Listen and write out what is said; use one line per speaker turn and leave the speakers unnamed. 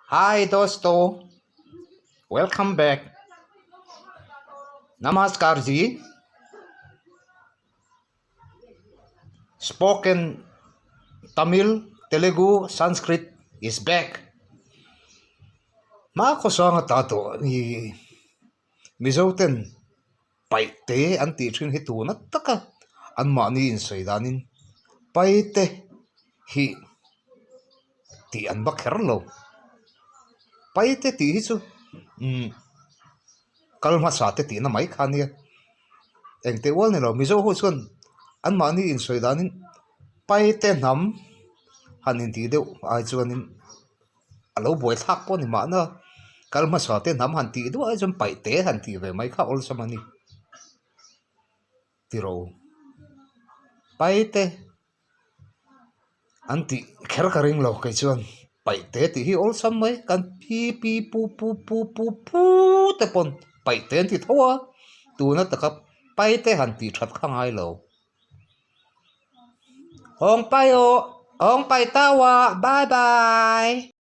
Hi dosto welcome back namaskar ji spoken Tamil Telugu Sanskrit is back hma khawsanga ta tawh ih Mizo ten paih te an tih thin hi tuna taka anmahni insawi danin paite hi tih an va kher lo. Paite tih hi chu umm kal hmasa te tihna mai kha ania engteh ual ni lo Mizo ho chuan anmahni insawi danin paite hnam han intih deuh ai chuanin. A lo buai thlak pawh a ni mahna kal hmasa te hnam han tih duah ai chuan paih te han tih ve mai kha awlsam a ni tiro paite an tih kher ka ring lo kei chuan paih te tih hi awlsam mai kan pi pi pu pu pu pu pu te pawn paih te an ti tho a tuna taka paite han tih that kha ngai lo. Hawng pai aw, hawng pai tau a, bye bye.